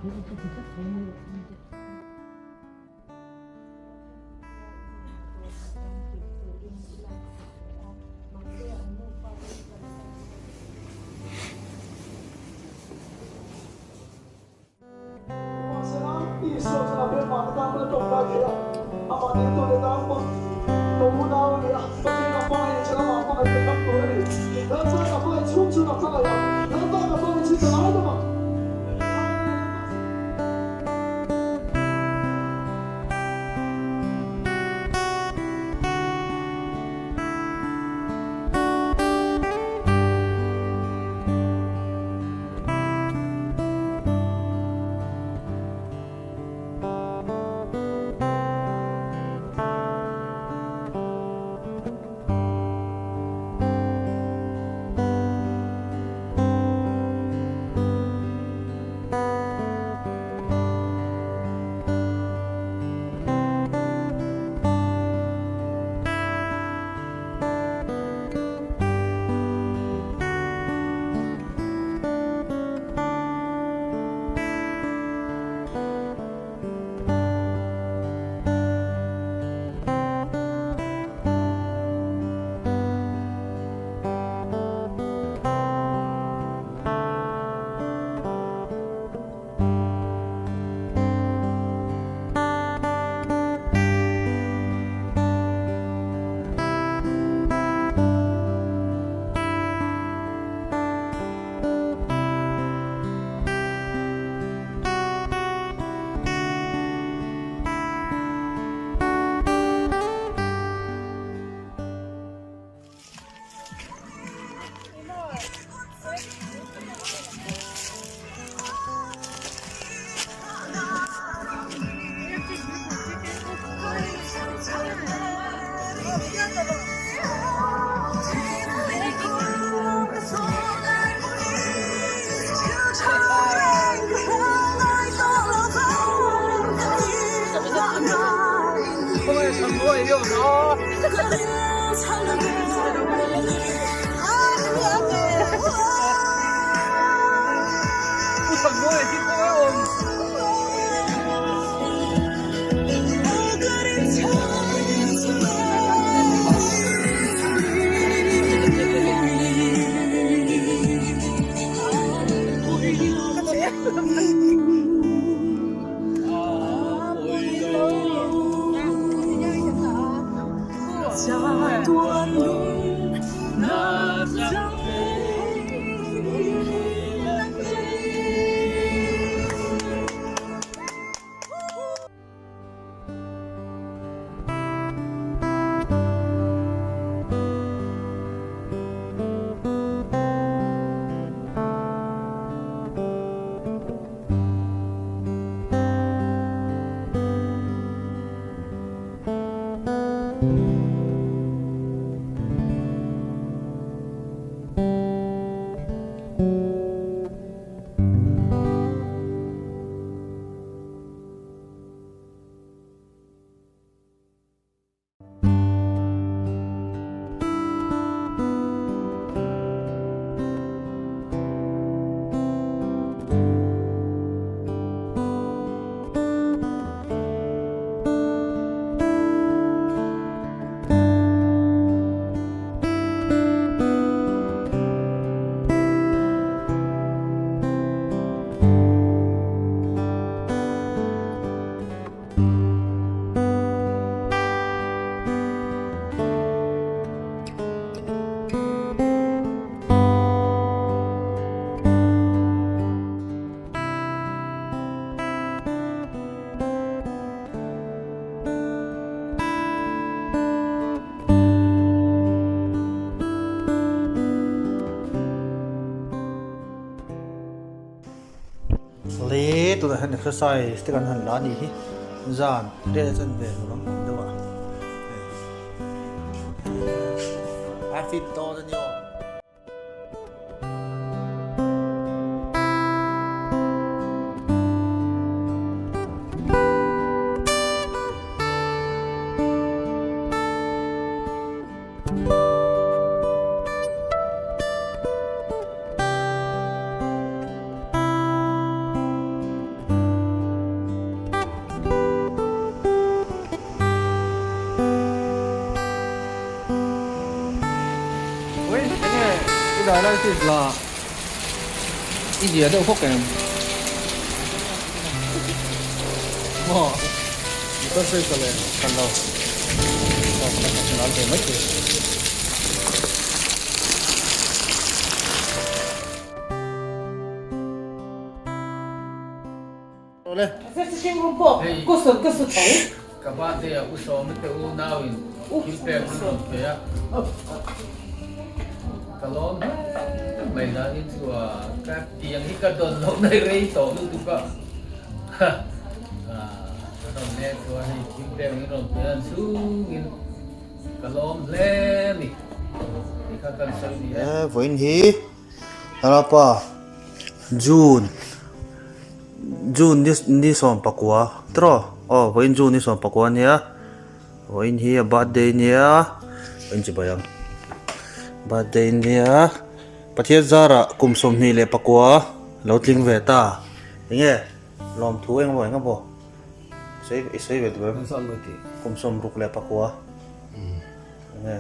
Nimahsela, Isua chuan a hmelma te tan pawn a tawngtai thei a, amah dingtute tan pawn ka unau a ni a, Pathian ka hmangaih ni chuan amah hmangaih ka thlang tur a ni. Lalpa ka hmangaih chhung chu ka hmangaih ang, Lalpa ka hmangaih chu ka ngaidam ang. Le tunah hian exercise te kan han la a nih hi zan riat a chan ve hlawm ang deuh a a fit dawn a ni aw. Paralysis la i zia deuh hawk em? Maw? Motor cycle em? Kal lo. Aw ka la ral ve mai thei. Hei ka birthday ah u Sawmi te u nau in thil pek an rawn pe a, ka lawm hle mai zan in chu a ka tiang hi ka dawn loh na hi rei tawh lutuk a, ka rawn leng chuan hei thil pek min rawn pe a an chhung in ka lawm hle a ni tih kha kan sawi ni e. Vawiin hi Harappa June June ni ni 19 tiraw aw vawiin June ni 19 ania vawiin hi a birthday ania vawiin chibai ang birthday ania Pathian zarah kum 29 lo tling ve ta enge lawmthu engemaw engemaw sawi i sawi ve duh em kum 69 enge.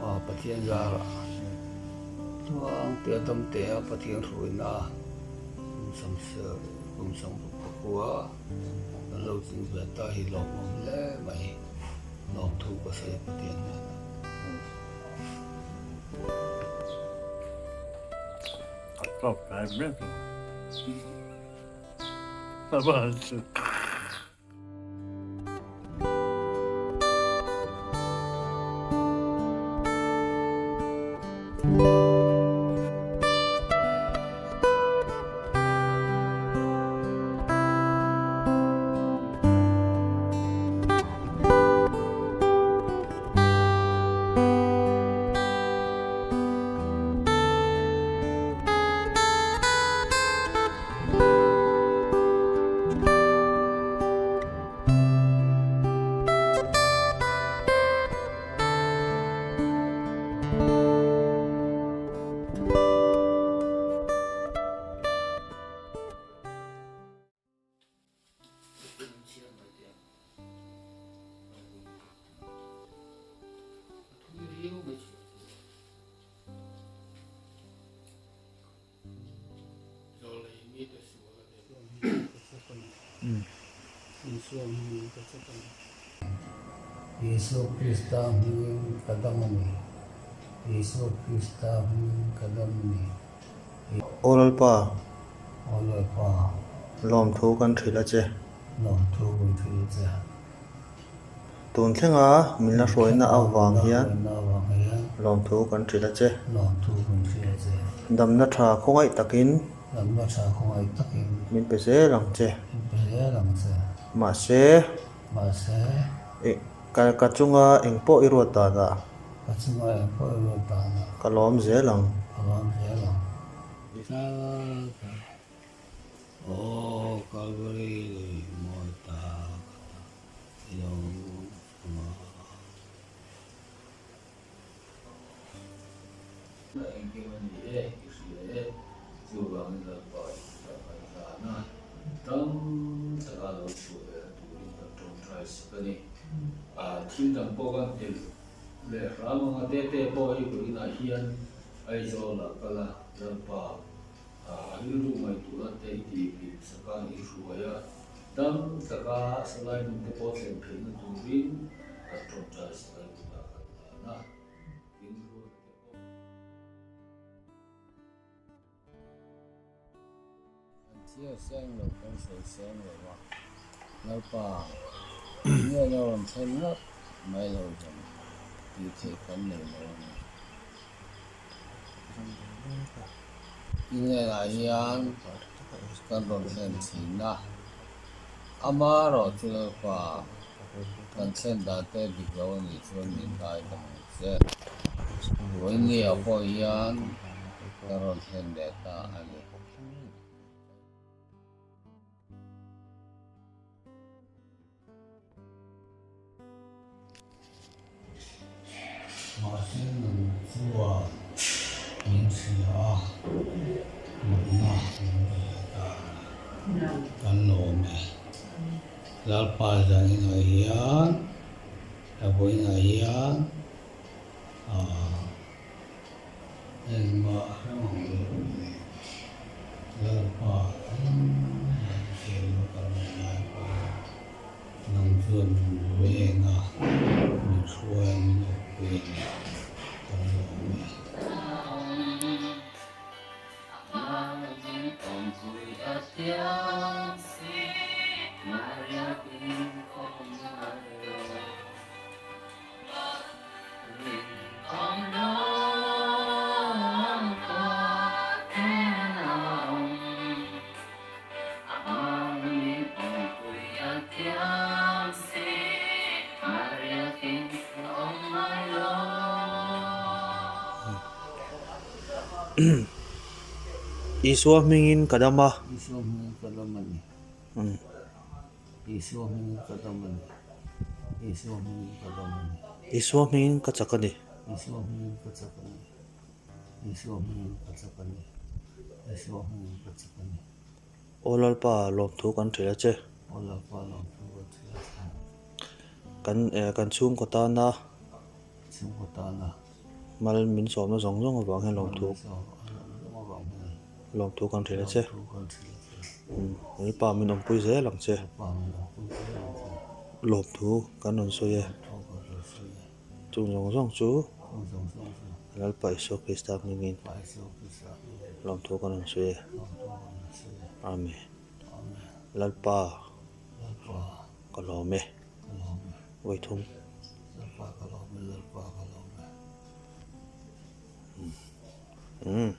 Aw Pathian zarah tluang te a dam te a Pathian hruaina kum sam ser kum sam ruk pakua kan lo tling ve ta hi lawmawm hle mai lawmthu ka sawi Pathian hnenah. Isua Krista hmingin ka dam a ni. Isua Krista hmingin ka dam a ni. Aw Lalpa. Aw Lalpa. Lawmthu kan hrilh a che. Lawmthu kan hrilh a che. Tun thlenga min la hruaina avang hian lawmthu kan hrilh a che. Damna tha khawngaih takin min pe zel ang che. Mahse, ka chunga engpawh i ruat danah ka lawm zel ang. Engkim a ni e, i hria e, chuvangin Lalpa i kutah kan hlan a, tam taka lo chhuah leh na turin kan tawngtai sak a ni. Thil dang pawh kan telh leh hram anga tete pawh hei vawiinah hian Aizawlah kal a, Lalpa A rilru ngaihtuahna te i tihpilh sak a, i hruai a, dam taka salai nun te pawh thlen theihna turin kan tawngtai salai kutah kan hlan a, tin ruat te pawh. Kan thlir seng lo, kan sawi seng lo a, Lalpa nge la rawn thlen ngawt mai lo zawng tih theih kan nei lo a ni. I hnenah hian kan rawn thlen thin a, amaherawhchu Lalpa kan thlen dan te dik lo a nih chuan min ngai dam ang che. Vawinia pawh hian kan rawn thlen leh ta a ni. Mahse nang chuan min hria a, mutna min pe ta a ni. Kan lawm e. Lalpa zaninah hian, a vawiinah hian, aah. Lalpa, engmah zirna kan nei lai pawhin nang chuan min veng a, min hruai a, min awmpui a ni, kan lawm e. Isua hmingin ka dam a. Isua hmingin ka dam a ni. Isua hmingin ka dam a ni. Isua hmingin ka dam a ni. Isua hmingin ka chak a ni. Isua hmingin ka chak a ni. Isua hmingin ka chak a ni. Isua hmingin ka chak a ni. Aw Lalpa, lawmthu kan hrilh a che. Aw Lalpa, lawmthu kan hrilh a che. Kan eh kan chhungkaw tana. Chhungkaw tana. Mal min sawmna zawng zawng avang hian lawmthu. Mal min sawmna zawng zawng avang hian. Lawmthu kan hrilh a che. Lawmthu kan hrilh a che. Lalpa min awmpui zel ang che. Lalpa min awmpui zel ang che. Lawmthu kan rawn sawi e. Lawmthu kan rawn sawi e. Chung zawng zawng chu. Chung zawng zawng chu. Lalpa Isua Krista hmingin. Lalpa Isua Krista hmingin. Lawmthu kan rawn sawi e. Lawmthu kan rawn sawi e. Amen. Amen. Lalpa. Lalpa. Ka lawm e. Ka lawm e. Vawithum. Lalpa ka lawm e, Lalpa ka lawm e. Umm.